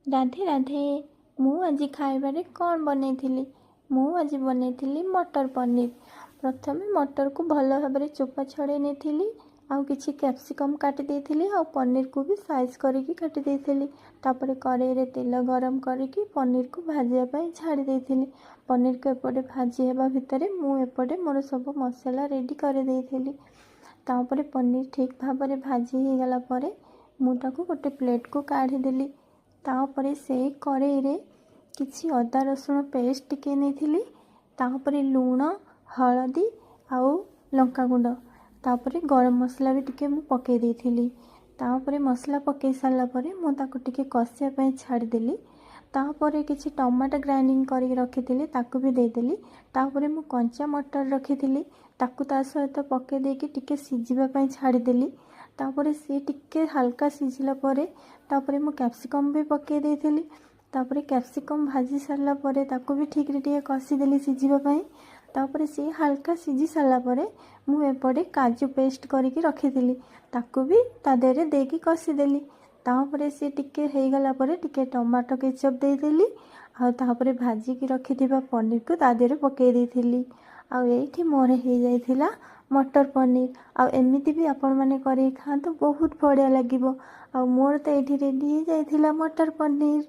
ରାଧେ ରାଧେ। ମୁଁ ଆଜି ଖାଇବାରେ କ'ଣ ବନେଇଥିଲି? ମୁଁ ଆଜି ବନେଇଥିଲି ମଟର ପନିର। ପ୍ରଥମେ ମଟରକୁ ଭଲ ଭାବରେ ଚୋପା ଛଡ଼େଇ ନେଇଥିଲି, ଆଉ କିଛି କ୍ୟାପ୍ସିକମ୍ କାଟି ଦେଇଥିଲି, ଆଉ ପନିରକୁ ବି ସାଇଜ୍ କରିକି କାଟି ଦେଇଥିଲି। ତାପରେ କରେଇରେ ତେଲ ଗରମ କରିକି ପନିରକୁ ଭାଜିବା ପାଇଁ ଛାଡ଼ି ଦେଇଥିଲି। ପନିରକୁ ଏପଟେ ଭାଜି ହେବା ଭିତରେ ମୁଁ ଏପଟେ ମୋର ସବୁ ମସଲା ରେଡ଼ି କରିଦେଇଥିଲି। ତାପରେ ପନିର ଠିକ୍ ଭାବରେ ଭାଜି ହେଇଗଲା ପରେ ମୁଁ ତାକୁ ଗୋଟେ ପ୍ଲେଟ୍କୁ କାଢ଼ିଦେଲି। ତାପରେ ସେଇ କରେଇରେ କିଛି ଅଦା ରସୁଣ ପେଷ୍ଟ ଟିକେ ନେଇଥିଲି, ତାପରେ ଲୁଣ, ହଳଦୀ ଆଉ ଲଙ୍କାଗୁଣ୍ଡ, ତାପରେ ଗରମ ମସଲା ବି ଟିକେ ମୁଁ ପକାଇ ଦେଇଥିଲି। ତାପରେ ମସଲା ପକାଇ ସାରିଲା ପରେ ମୁଁ ତାକୁ ଟିକେ କଷିବା ପାଇଁ ଛାଡ଼ିଦେଲି। ତାପରେ କିଛି ଟମାଟୋ ଗ୍ରାଇଣ୍ଡିଙ୍ଗ କରିକି ରଖିଥିଲି, ତାକୁ ବି ଦେଇଦେଲି। ତାପରେ ମୁଁ କଞ୍ଚା ମଟର ରଖିଥିଲି, ତାକୁ ତା ସହିତ ପକାଇ ଦେଇକି ଟିକେ ସିଝିବା ପାଇଁ ଛାଡ଼ିଦେଲି। ତାପରେ ସିଏ ଟିକେ ହାଲକା ସିଝିଲା ପରେ ତାପରେ ମୁଁ କ୍ୟାପ୍ସିକମ୍ ବି ପକାଇ ଦେଇଥିଲି। ତାପରେ କ୍ୟାପ୍ସିକମ୍ ଭାଜି ସାରିଲା ପରେ ତାକୁ ବି ଠିକ୍ରେ ଟିକେ କଷିଦେଲି ସିଝିବା ପାଇଁ। ତାପରେ ସିଏ ହାଲକା ସିଝି ସାରିଲା ପରେ ମୁଁ ଏପଟେ କାଜୁ ପେଷ୍ଟ କରିକି ରଖିଥିଲି, ତାକୁ ବି ତା ଦେହରେ ଦେଇକି କଷିଦେଲି। ତାପରେ ସିଏ ଟିକେ ହେଇଗଲା ପରେ ଟିକେ ଟମାଟୋ କେଚପ୍ ଦେଇଦେଲି, ଆଉ ତାପରେ ଭାଜିକି ରଖିଥିବା ପନିରକୁ ତା ଦେହରେ ପକାଇ ଦେଇଥିଲି। ଆଉ ଏଇଠି ମୋର ହେଇଯାଇଥିଲା ମଟର ପନିର। ଆଉ ଏମିତି ବି ଆପଣମାନେ କରିକି ଖାଆନ୍ତୁ, ବହୁତ ବଢ଼ିଆ ଲାଗିବ। ଆଉ ମୋର ତ ଏଇଠି ରେଡ଼ି ହେଇଯାଇଥିଲା ମଟର ପନିର।